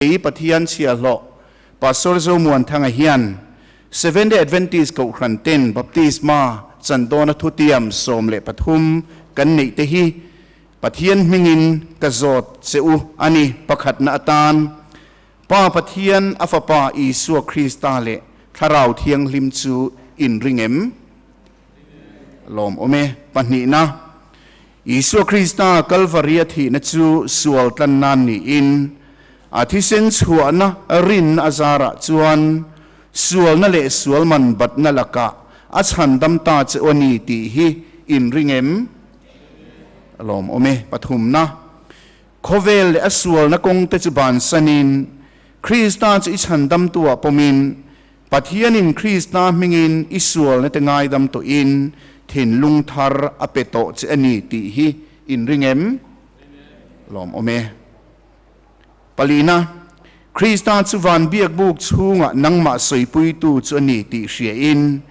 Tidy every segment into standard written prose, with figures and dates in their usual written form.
Kei Pathian chhiahhlawh Pastor Zomuanthanga hian Seventh-day Adventist Kohhran ten Baptisma chan dawna thutiam 13 kan neih te hi Pathian hmingin ka zawt che u a ni. Pakhatna atan Pa Pathian a Fapa Isua Krista leh Thlarau Thianghlim chu in ring em? Lawm awm e. Pahnihna, Isua Krista Kalvari a thihna chu sual tlan nan niin, a thisen chhuahna rinna a zarah chuan sualna leh sual man batna lakah a chhandam ta che aw ni tih hi in ring em? Lawm awm e. Pathumna, Khawvel leh a sualna kawngte chu bansanin Krista chu i chhandamtuah pawmin Pathianin Krista hmingin i sualna te ngaidam tawhin thinlung thar a pe tawh che a ni tih hi in ring em? Lawm awm e. Palina, Krista chu van biakbuk chhungah nangmah sawipuitu chu a ni tih hriain,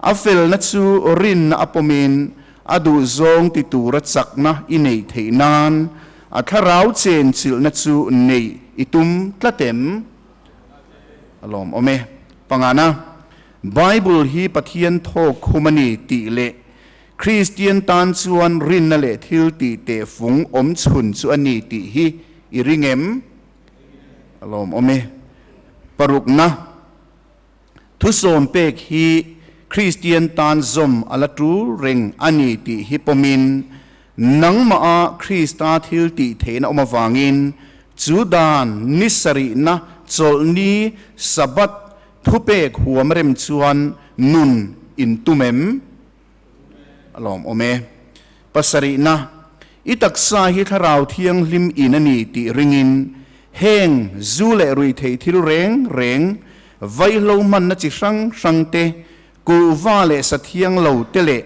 a felna chu rinna a pawmin a duhzawng ti tura chakna i neih theih nan a thlarau chenchilhna chu neih i tum tlat em? A lawm awm e. Pangana, Bible hi Pathian thawk khum a ni tih leh Kristian tan chuan rinna leh thil tih teh fung awm chhun chu a ni tih hi i ring em? A lawm awm e. Parukna, Thusawm pek hi Kristian tan zawm a la tul reng a ni tih hi pawmin nangmaha Krista thil tih theihna awm avangin Chu dan ni sarihna chawlhni Sabbath thupek huam rem chuan nun in tum em? A lawm awm e. Pasarihna, I taksa hi Thlarau Thianghlim in a ni tih ringin heng zu leh ruihtheih thil reng reng, vaihlo hmanna chi hrang hrang te, kuhva leh sa thiang lo te leh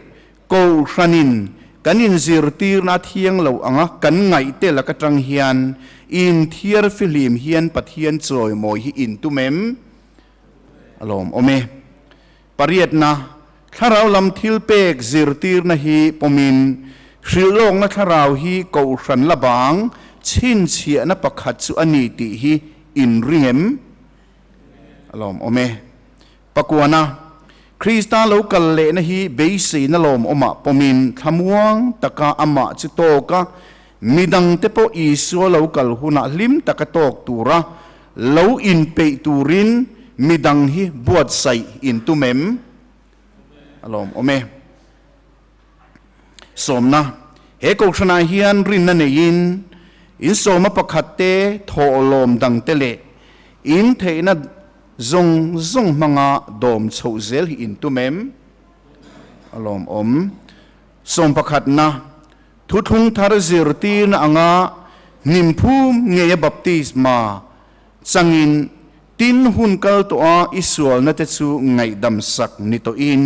Kohhranin kan inzirtirna a thiang lo anga kan ngaih tel ak atang hian inthiar fihlim hian Pathian chawimawi hi intum em? A lawm awm e. Pariatna, Thlarau lam thil pek zirtirna hi pawmin hrilhlawkna thlarau hi kohhran la bang chhinchhiahna pakhat chu a ni tih hi inring em? A lawm awm e. Pakuana, Krista lo kal lehna hi beiseina lawmawmah pawmin thlamuang taka amah chu tawk a, midangte pawh Isua lo kal hunah hlim taka tawk tura lo inpeih turin midang hi buatsaih intum em? A lawmawm e. Sawmna, He kohhranah hian rinna neiin in sawma pakhat te thawhlawm dangte leh in theihna zawng zawng hmanga dawm chhoh zel hi in tum em? A lawmawm. Sawm pakhatna, Thuthlung thar zirtirna anga hnimphum ngeia baptisma changin tin hun kal tawha i sualna te chu ngaihdam sak ni tawhin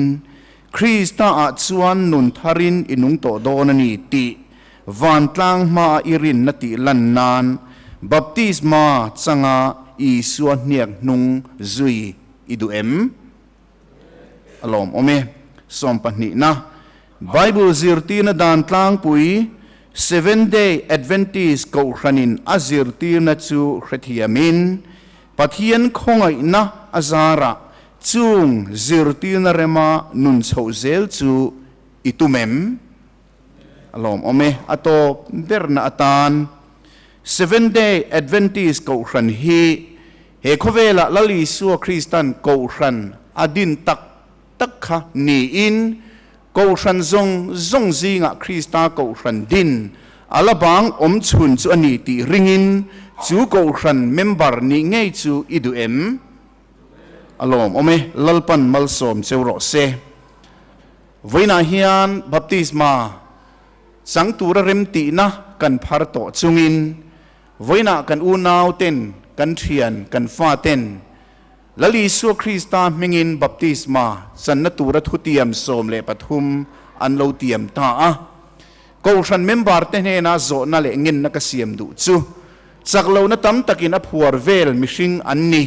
Krista-ah chuan nun tharin i nung tawh dawn a ni tih vantlang hmaa i rinna tih lan nan baptisma changa Isua hniak hnung zui i duh em? A lawmawm e. Sawmpahnihna, Bible zirtirna dan tlangpui Seventh-day Adventist Kohhranin a zirtirna chu hrethiamin, Pathian khawngaihna a zarah chung zirtirna rema nun chhoh zel chu i tum em? A lawmawm e. A tawp berna atan Seventh-day Adventist Kohhran hi he khawvelah Lal Isua Kristan Kohhran a din tak tak kha niin Kohhran zawng zawng zingah Krista Kohhran din a la bang awm chhun chu a ni tih ringin chu Kohhran member nih ngei chu i duh em? A lawm awm e, Lalpan malsawm cheu rawh se. Vawiinah hian baptisma chang tura remtihna kan phar tawh chungin vawiinah kan unau ten, kan thian, kan fa ten Lal Isua Krista hmingin baptisma channa tura thutiam 13 an lo tiam ta a. Kohhran member te hnena zawhna leh ngenna ka siam duh chu chak lohna tam takin a phuar vel mihring an ni.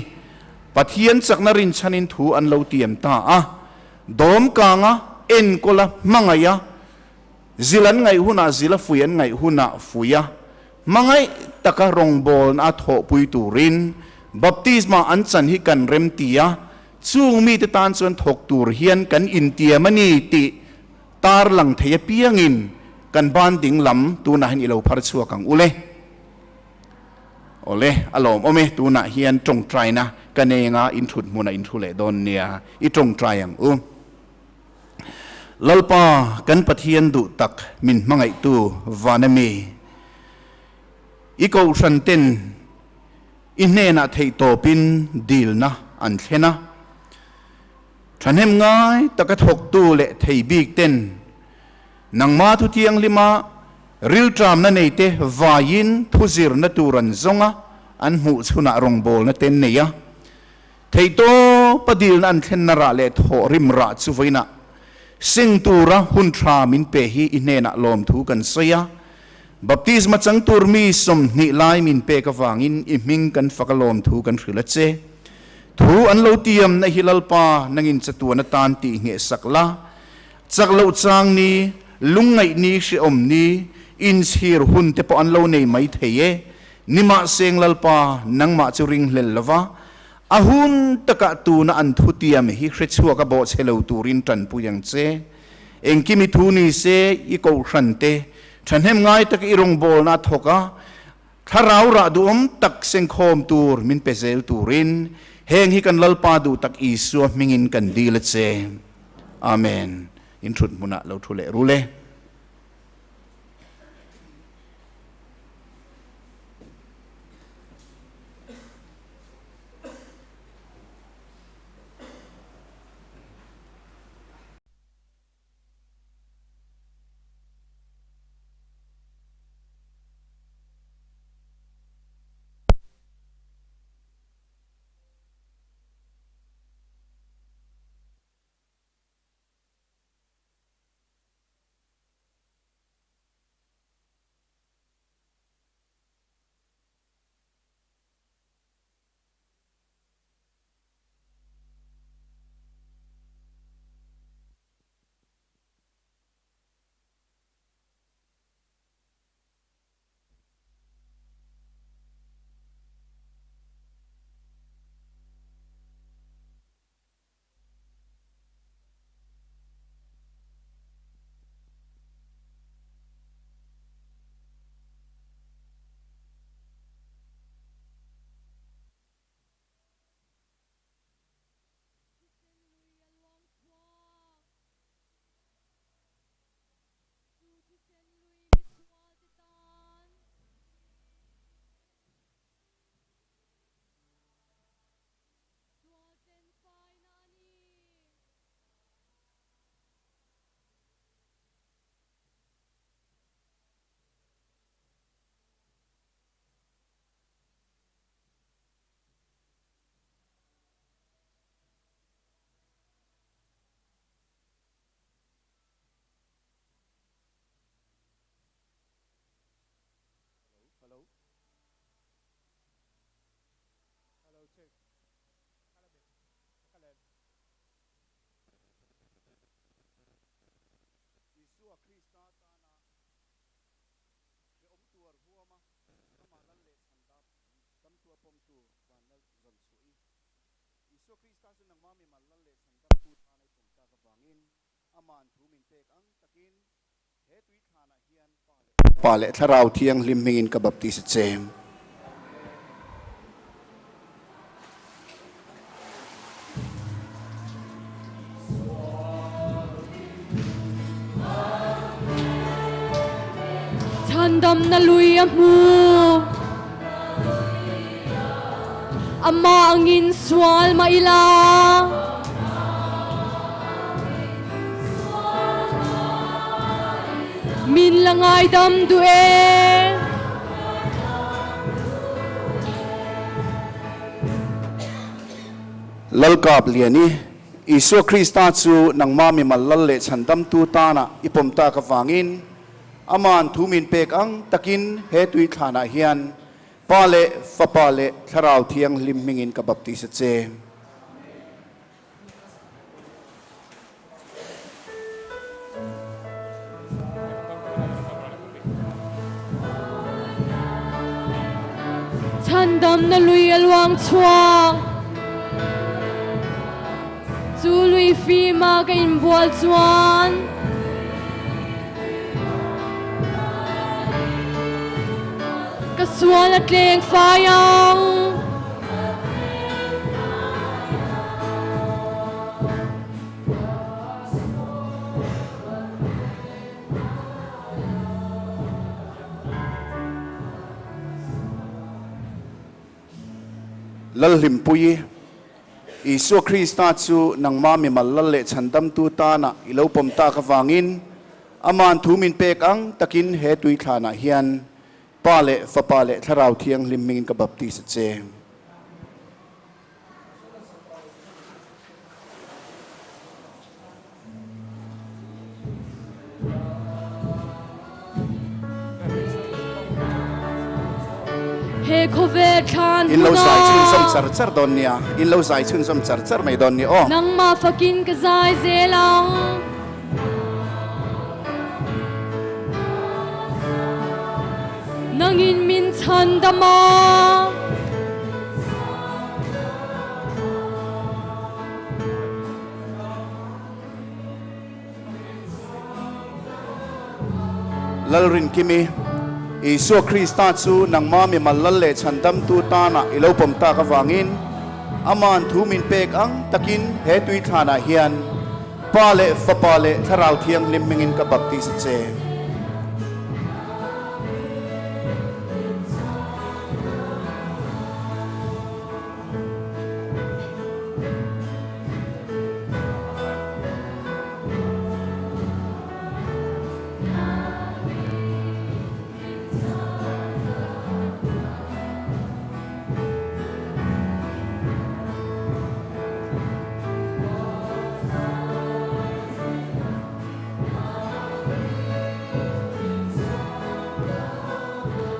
Pathian chakna rinchhanin thu an lo tiam ta a. Dawm kanga enkawla hmangaiha zil an ngaih hunah zila fui an ngaih hunah fuia. Hmangaih taka rawngbawlna a thawhpui turin baptisma an chan hi kan rem ti a, chung mite tan chuan thawk tur hian kan intiam a ni tih tarlang thei apiangin kan ban ding lam tunah hian i lo phar chhuak ang ule. Awle, a lawmawm e, tunah hian tawngtaina ka nenga inthut hmunah inthu leh dawn nia, i tawngtai ang u. Lalpa kan Pathian duh tak min hmangaihtu van a mi, i kohhran ten i hnenah theihtawpin dilna an thlen a, thahnem ngai taka thawktu leh thei bik ten nangma thu thianghlima rilṭamna neite vaiin thuzirna tur an zawng a, an hmuh chhunah rawngbawlna te an nei a. Theihtawp a dilna an thlenna rah leh thawh rim rah chu vawiinah seng tura hun tha min pe hi i hnenah lawmthu kan sawi a. Baptisma chang tur mi 20 lai min pek avangin i hming kan fak a lawmthu kan hrilh a che. Thu an lo tiamna hi Lalpa nangin chatuan atan tih ngheh sak la. Chak loh chang ni, lungngaih ni, hrehawm ni, inchhir hun te pawh an lo nei mai thei e. Nimahseng Lalpa, nangmah chu ringhlel lova, a hun takah tuna an thutiam hi hrechhuak a bawhchhe lo turin tanpui ang che. Engkim i thu ni se, i kohhran te, thahnem ngai taka i rawngbawlna a thawk a, thlarau rah duhawm tak sengkhawm tur min pe zel turin heng hi kan Lalpa duh tak Isua hmingin kan dil a che. Amen. In thut hmunah lo thu leh rul e. Chu thisen lui misual te tan. Sual tlenfaina a ni. Hello. Hello, check. Isua Krista tana hrehawm tuar huama amah lal leh chhan damtua pawmtu van lal zawn chhuah i. Isua Krista chu nangmah mimal lal leh chhan damtu tana i pawm tak avangin aman thu min pek ang takin He tui thlanah hian Pa leh Pa leh Thlarau Thianghlim hmingin ka baptis a che. Chhandamna lui a hmu. Amah angin sual mah ila. Min la ngaidam duh e. Lalkap Liani, Isua Krista chu nangmah mimal lal leh chhandamtu tana i pawm tak avangin Aman thu min pek ang takin he tui thlanah hian Pa leh Fapa leh Thlarau Thianghlim hmingin ka baptis a che. Chhandamna lui a luang chhuak. Chu lui fima ka inbual chuan. Ka sual a tleng fai ang. Lalhlimpuii, Isua Krista chu nangma mimal lal leh chhandamtu tana i lo pawm tak avangin Ama'n thu min pek ang takin he tuithlanah hian Pa leh Fapa leh Thlarau Thianghlim hmingin ka baptis a che. He khawvel thlan In lo zai chhunzawm hmunah. char char dawn nia, in lo zai chhunzawm char char mai dawn nia aw. Nangmah fakin ka zai zel ang. Nangin min chhandam a. Lalrinkimi, Isua Krista chu nangma mimal lal leh chhandamtu tana i lo pawm tak avangin Ama'n thu min pek ang takin he tuithlanah hian Pa leh Fapa leh Thlarau Thianghlim hmingin ka baptis a che.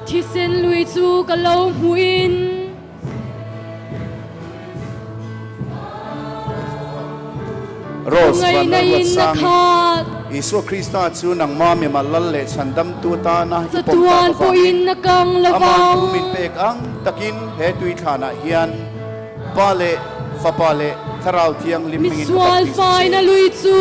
Thisen lui chu ka lo hmuhin. Rose van Ngaihna in a Lalruatsangi, khat. Isua Krista chu nangma mimal lal leh chhandamtu tana i pawm tak Chatuan avangin pawhin a kang lo Aman vang. thu min pek ang takin he tuithlanah hian Pa leh Fapa leh Thlarau Thianghlim hmingin ka Misual baptis a che. faina lui chu.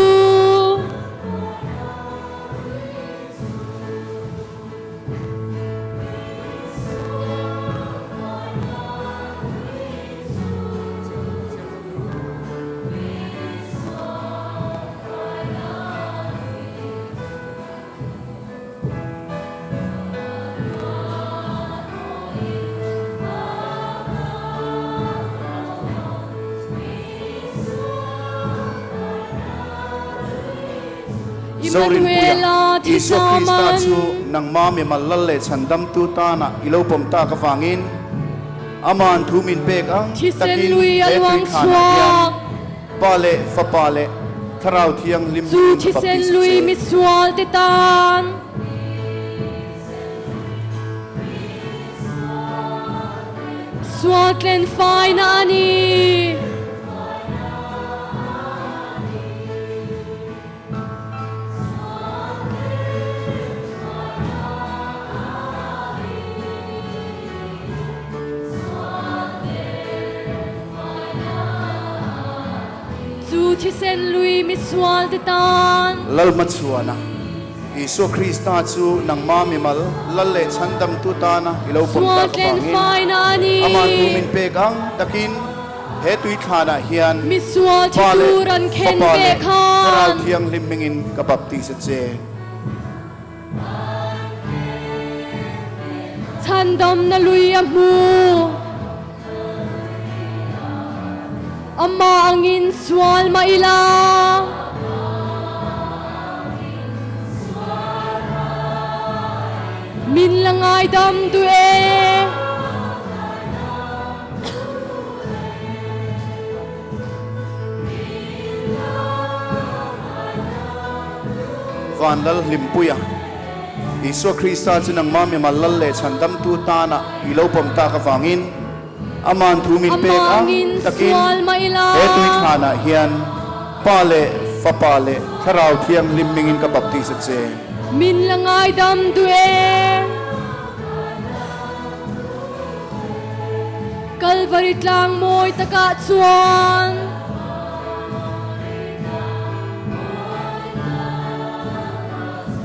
Zorinpuia, Immanuela Isua Krista thisaman. chu nangma mimal lal leh chhandamtu tana i lo pawm tak avangin Ama'n thu min pek ang Thisen takin lui a he luang tuithlanah hian chhuak. Pa leh Fapa leh Thlarau Thianghlim Chu hmingin ka thisen baptis a lui che. misualte tan. Sual tlen faina a ni. Chu thisen lui misualte tan. Lalhmachhuana, Isua Krista chu nangma mimal lal leh chhandamtu tana i lo pawm Sual tak tlen avangin faina a ni. Ama thu min pek ang takin he tuithlanah hian Misual thi Pa leh tur an khen Fapa ve leh Thlarau khan. Thianghlim hmingin ka baptis a che. Chhandamna lui a hmu. Amah angin sual mah ila. Min la ngaidam duh e. Van Lal Hlimpuia, Isua Krista chu nangma mimal lal leh chhandamtu tana i lo pawm tak avangin Aman thu min pek ang Amangin takin sual mah ila. he tuithlanah hian Pa leh Fapa leh Thlarau Thianghlim hmingin ka baptis a che. Min la ngaidam duh e. Kalvari tlang mawi takah chuan.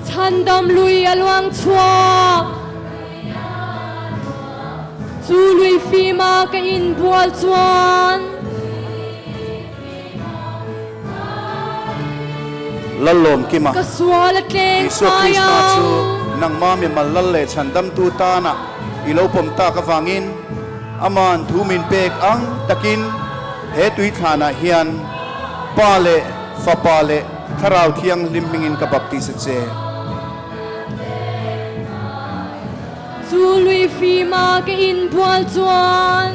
Chhandam lui a luang chhuak. Chu lui fima ka inbual chuan. Lallawmkima, Ka sual a tleng Isua fai Krista chu ang. nangma mimal lal leh chhandamtu tana i lo pawm tak avangin Aman thu min pek ang takin he tuithlanah hian Pa leh Fapa leh Thlarau Thianghlim hmingin ka baptis a che. Chu lui fima ka inbual chuan.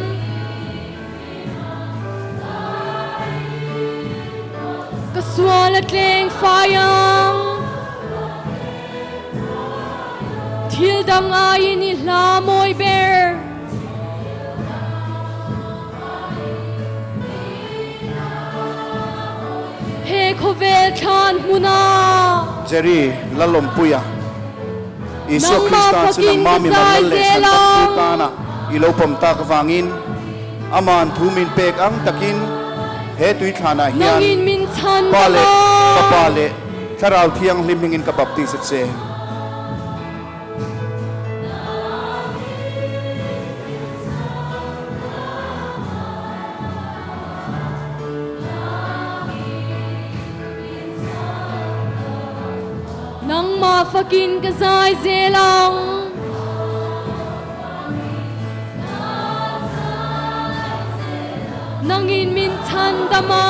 Ka sual a tleng fai ang. Thil dang aiin i hla mawi ber. He khawvel thlan hmunah. Jerry Lalawmpuia, Isua Nangmah Krista chu fakin nangmah ka mimal zai lal leh zel chhan tak tu ang. tana i lo pawm tak avangin Aman thu min pek ang takin he tuithlanah hian Nangin min chhan Pa dam leh Fapa ang. leh Thlarau Thianghlim hmingin ka baptis a che. Nangmah fakin ka zai zel ang. Nangin min chhan dam a.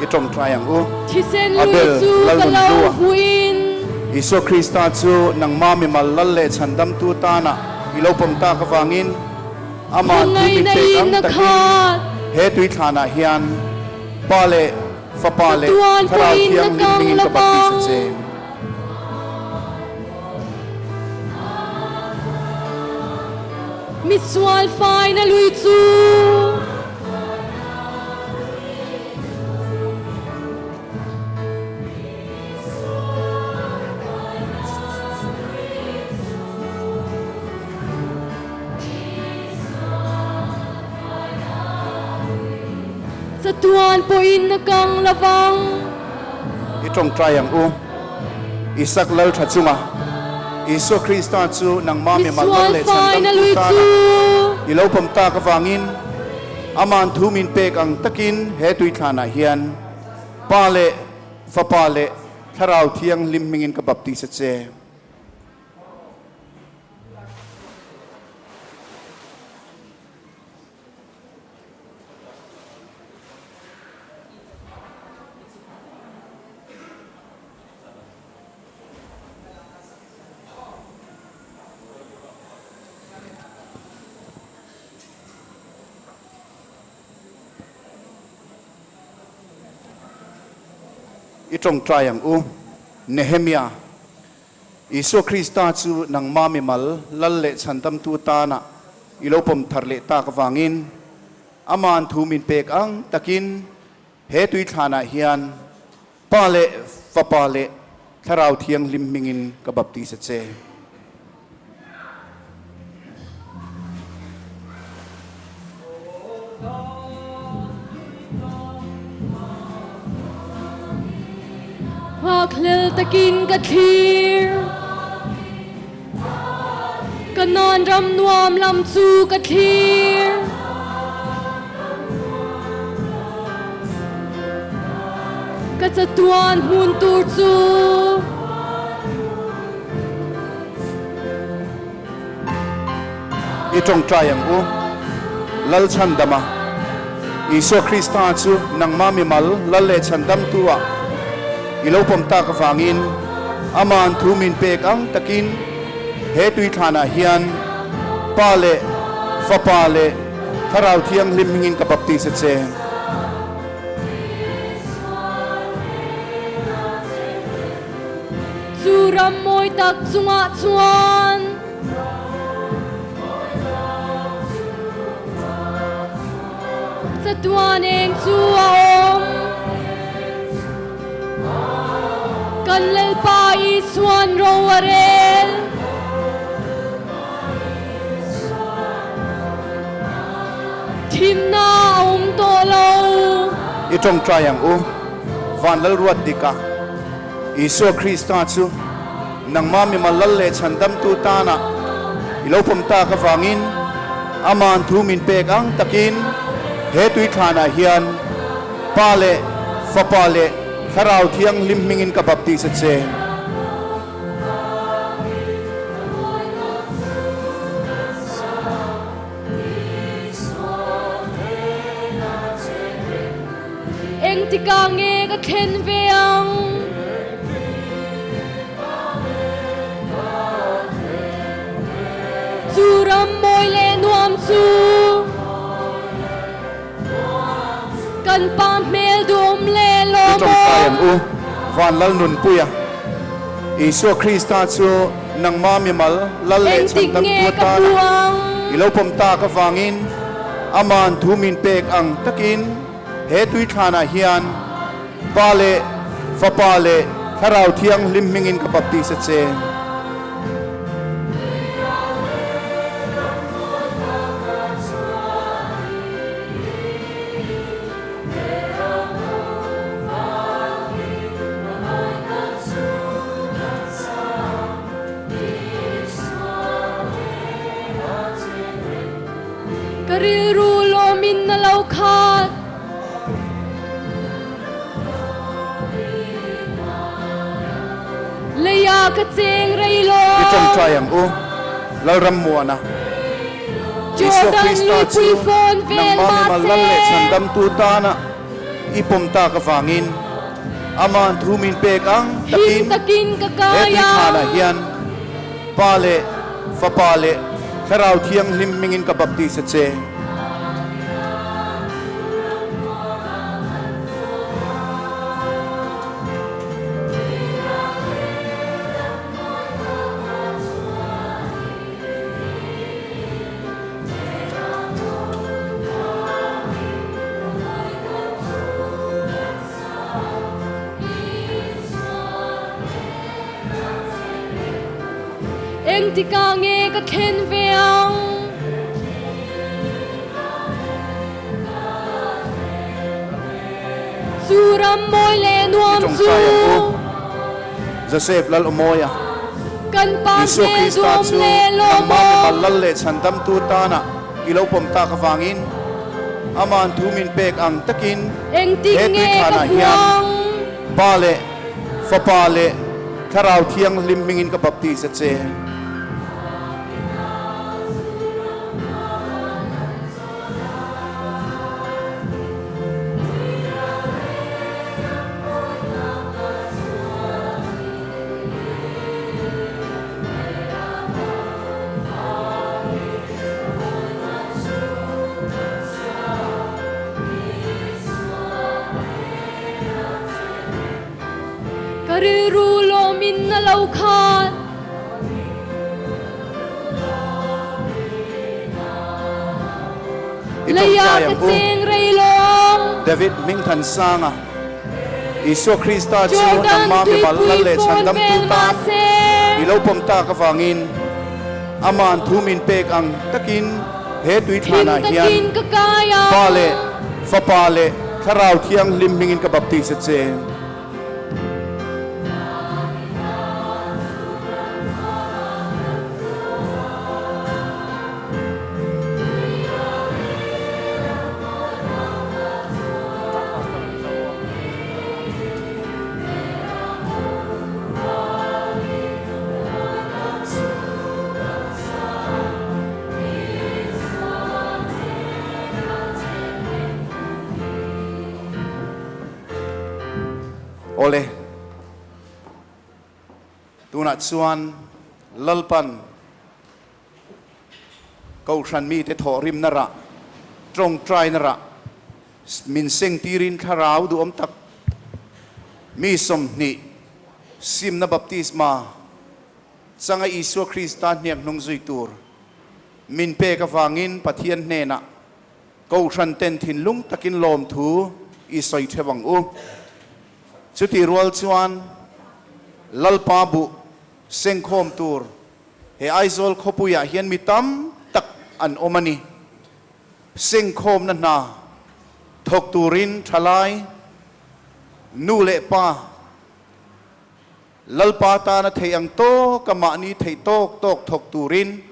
I tawngtai ang u. Thisen lui Abel, chu ka lo Lalnunhlua. huin. Isua Krista chu nangmah mimal lal leh chhandamtu tana i lo pawm tak avangin Aman thu min Khawngaihna pek in ang na takin khat. he tuithlanah hian Pa leh Fapa leh Chatuan Thlarau pawhin na Thianghlim kang hmingin ka baptis lovang. a che. Misual faina lui chu. Chatuan pawhin na kang lovang. I tawngtai ang u. Isak lal tha chunga Isua Krista chu nangmah mimal lal Misual leh faina chhandamtu lui tana chu. I lo pawm tak avangin Aman thu min pek ang takin he tuithlanah hian Pa leh Fapa leh Thlarau Thianghlim hmingin ka baptis a che. I tawngtai ang u, Nehemia. Isua Krista chu nangmah mimal lal leh chhandamtu tana i lo pawm thar leh tak avangin Aman thu min pek ang takin he tuithlanah hian Pa leh Fapa leh Thlarau Thianghlim hmingin ka baptis a che. Nghakhlel takin ka thlir. Ka nan ram nuam lam chu ka thlir. Ka chatuan hmun tur chu. I tawngtai ang u. Lalchhandama, Isua Krista chu nangmah mimal lal leh chhandamtu ah i lo pawm tak avangin Aman thu min pek ang takin he tuithlanah hian Pa leh Fapa leh Thlarau Thianghlim hmingin ka baptis a che. Chu ram mawi tak chungah chuan. Chatuan eng chu a awm. Kan Lalpa Isuan ro a rel. Thimna a awm tawh lo. I tawngtai ang u, Van Lalruat dika Isua Krista chu nangmah mimal lal leh chhandamtu tana i lo pawm tak avangin Aman thu min pek ang takin he tuithlanah hian Pa leh Fapa leh Thlarau Thianghlim hmingin ka baptis a che. Engtikah nge ka thlen ve ang? Chu ram mawi leh nuam chu kan pa hmel duhawm leh I tawngtai lawmawm. ang u, Van Lalnunpuia. Isua Krista chu nangmah mimal lal leh Engtik chhandam nge tu ka atana hmu ang? i lo pawm tak avangin Aman thu min pek ang takin he tuithlanah hian Pa leh Fapa leh Thlarau Thianghlim hmingin ka baptis a che. Ka rilru lawmin na lo khat. Leiah ka cheng rei lo. I tawngtai ang u, Lalrammuana. Isua Jordan Krista chu luipui fawn vel nangmah mimal lal leh mahse. chhandamtu tana i pawm tak avangin Aman thu min pek ang Him takin takin ka he kai tuithlanah ang. hian Pa leh Fapa leh Thlarau Thianghlim hmingin ka baptis a che. Engtikah nge ka thlen ve ang? Chu ram mawi leh I nuam chu. tawngtai ang u, Joseph Lalawmawia. Kan pa Isua hmel Krista duhawm chu leh nangmah lawmawm. mimal lal leh chhandamtu tana i lo pawm tak avangin Aman thu min pek ang takin Engtik he nge ka tuithlanah hmu hian ang? Pa leh Fapa leh Thlarau Thianghlim hmingin ka baptis a che. Ka rilru lawmin na lo khan. I Leiah tawngtai ka ang u. cheng rei lawng. David Hmingthansanga, Isua Krista chu Jordan nangmah mimal tuipui lal leh fawn chhandamtu vel tan mahse. i lo pawm tak avangin Aman thu min pek ang takin he Him tuithlanah hian takin ka kai ang. Pa leh Fapa leh Thlarau Thianghlim hmingin ka baptis a che. Awle, tunah chuan Lalpan Kohhran mite thawhrimna rah, tawngtaina rah min seng tirin thlarau duhawm tak mi 20 simna baptisma changa Isua Krista hniak hnung zui tur min pek avangin Pathian hnenah Kohhran ten thinlung takin lawmthu i sawi theuh ang u. Chutih rual chuan Lalpa buh sengkhawm tur he Aizawl khawpuiah hian mi tam tak an awm a ni. Sengkhawmna hna thawk turin thalai, nu leh pa, Lalpa tana theih ang tawka mahni theih tawk tawk thawk turin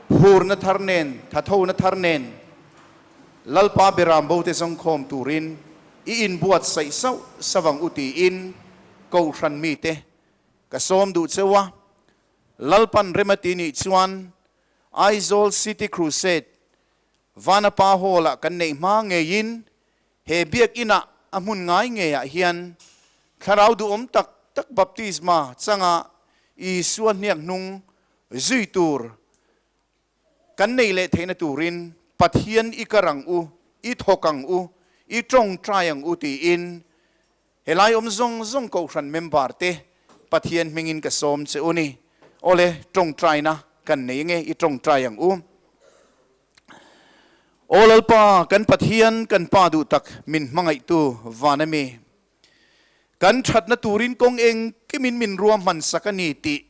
phurna thar nen, thathona thar nen Lalpa beram bote zawngkhawm turin i inbuatsaih sauh sauh ang u tiin Kohhran mite ka sawm duh cheu a. Lalpan rem a ti nih chuan Aizawl City Crusade Vanapa Hall-ah kan neih hma ngeiin he biakinah a hmun ngai ngeiah hian thlarau duhawm tak tak baptisma changa Isua hniak hnung zui tur kan nei leh theihna turin Pathian i kar ang u, i thawk ang u, i tawngtai ang u tiin Helai awm zawng zawng Kohhran member te Pathian hmingin ka sawm che u ni. Awle, tawngtaina kan nei nge i tawngtai ang u. Aw Lalpa, kan Pathian, kan Pa duh tak min hmangaihtu van a mi. Kan thatna turin kawng engkimin min ruahman sak a ni tih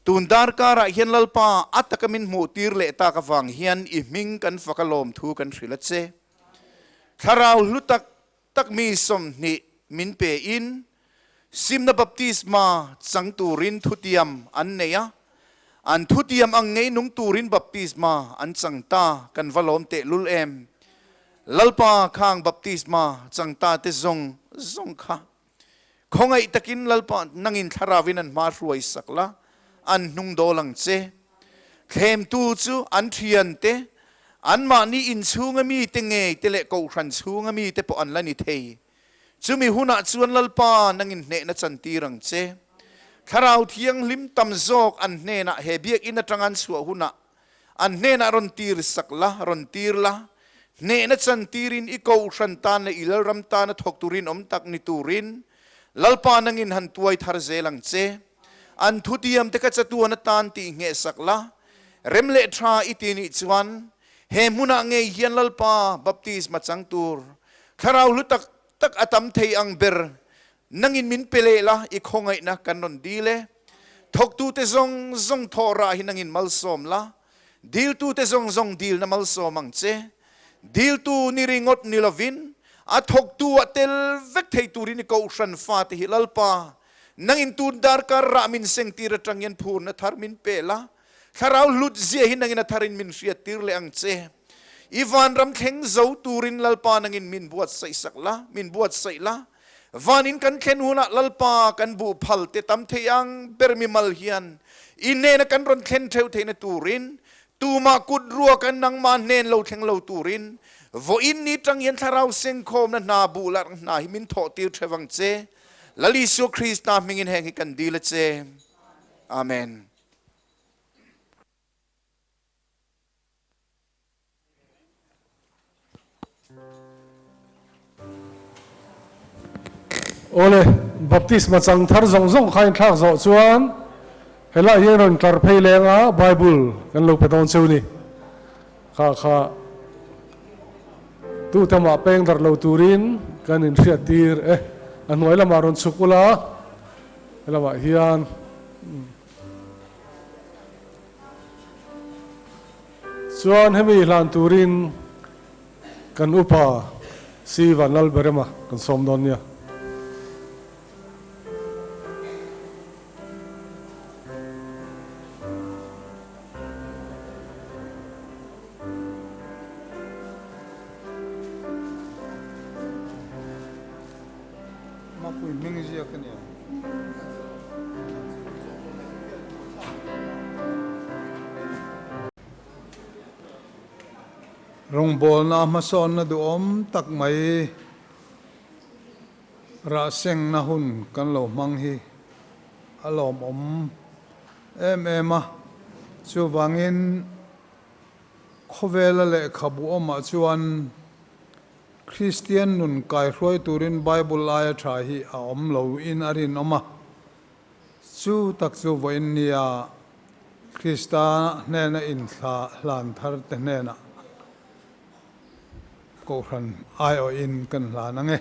tun darkarah hian Lalpa a taka min hmuh tir leh tak avang hian i hming kan fak a lawmthu kan hrilh a che. Thlarau hlu tak tak mi 20 min pe in simna baptisma chang turin thutiam an nei a, an thutiam ang ngei nung turin baptisma an chang ta kan va lawm teh lul em. Lalpa khang baptisma chang ta te zawng zawng kha khawngaih takin Lalpa nangin thlarauin an hma hruai sak la, an hnung dawl ang che. Thlemtu chu an thiante, anmahni inchhunga mite ngei te leh kohhran chhunga mite pawh an la ni thei. Chumi hunah chuan Lalpa nangin hnehna chantir ang che. Thlarau Thianghlim tam zawk an hnenah he biakinn atanga an chhuah hunah an hnenah rawn tir sak la, rawn tir la. Hnehna chantirin i kohhran tan leh i Lalram tana thawk turin awm tak ni turin Lalpa nangin han tuai thar zel ang che. An thutiam te kha chatuan atan tih ngheh sak la, rem leh tha i ti nih chuan he hmunah ngei hian Lalpa baptisma chang tur thlarau hlu tak tak a tam thei ang ber nangin min pe leh la, i khawngaihna kan rawn dil e. Thawktute zawng zawng thawh rah hi nangin malsawm la, diltute zawng zawng dilna malsawm ang che. Diltu ni ringawt ni lovin a thawktu ah tel vek thei turin i kohhran fate hi Lalpa Nangin tun darkar rah min sengtir atang hian phurna thar min pe la, Thlarau hlut zia hi nangin a tharin min hriattir leh ang che. I vanram thleng zo turin Lalpa nangin min buatsaih sak la, min buatsaih la. Vanin kan thlen hunah Lalpa kan buh phal te tam thei ang ber mimal hian i hnena kan rawn thlen theuh theihna turin tumah kut ruak an nangmah hnen lo thleng lo turin vawiin ni tang hian Thlarau sengkhawmna hna buh larh hna hi min thawhtir theuh ang che. Lal Isua Krista hmingin heng hi kan dil a che. Amen. Awle, baptisma chang thar zawng zawng kha in thlak zawh chuan helai hian rawn tlar phei leng a Bible kan lo pe dawn cheu ni. Kha kha tu tamah peng darh lo turin kan inhriat tir e. A hnuai lamah rawn chhuk ula, helamah hian chuan hemi hlan turin kan upa Si Vanlalberema kan sawm dawn nia. Mapui hming ziak a nia. Rawngbawlna hmasawnna duhawm tak mai Rah sengna hun kan lo hmang hi a lawmawm em em a, chuvangin khawvela lehkhabu awmah chuan Kristian nun kaihruai turin Bible aia tha hi a awm lo in a rinawm a, chu tak chu vawiin nia Krista hnena inthla hlan thar te hnenah Kohhran aiawhin kan hlan ang e.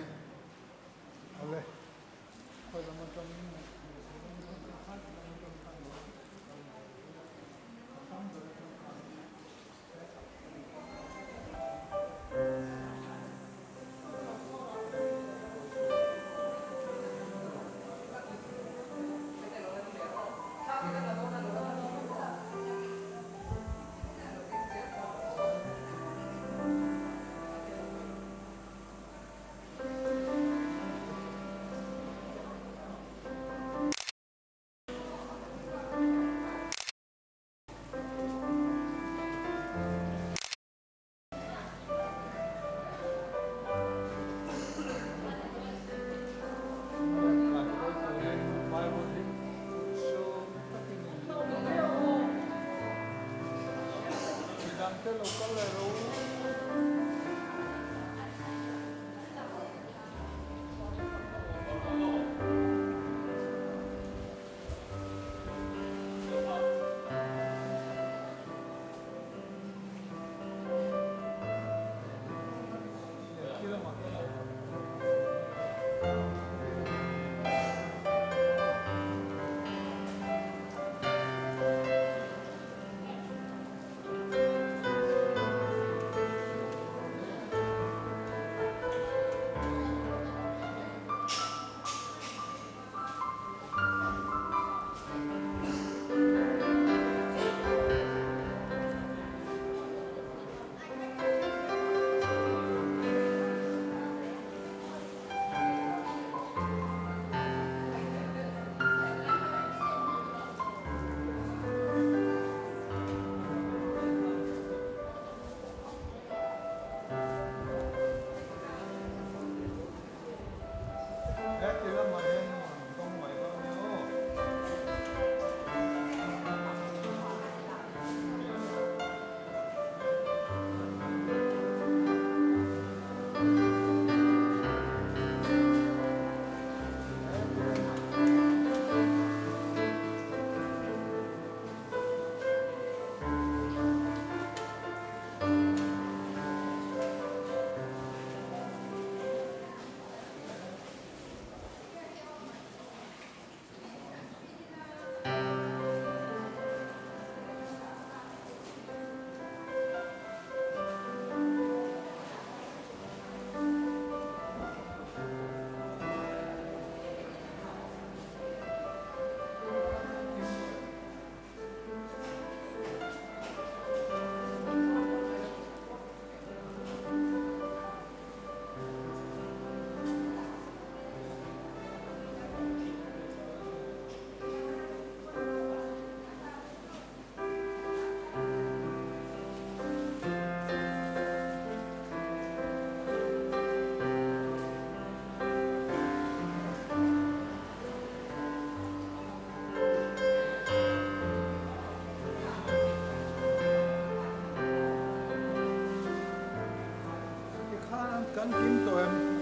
Kan kim tawh em?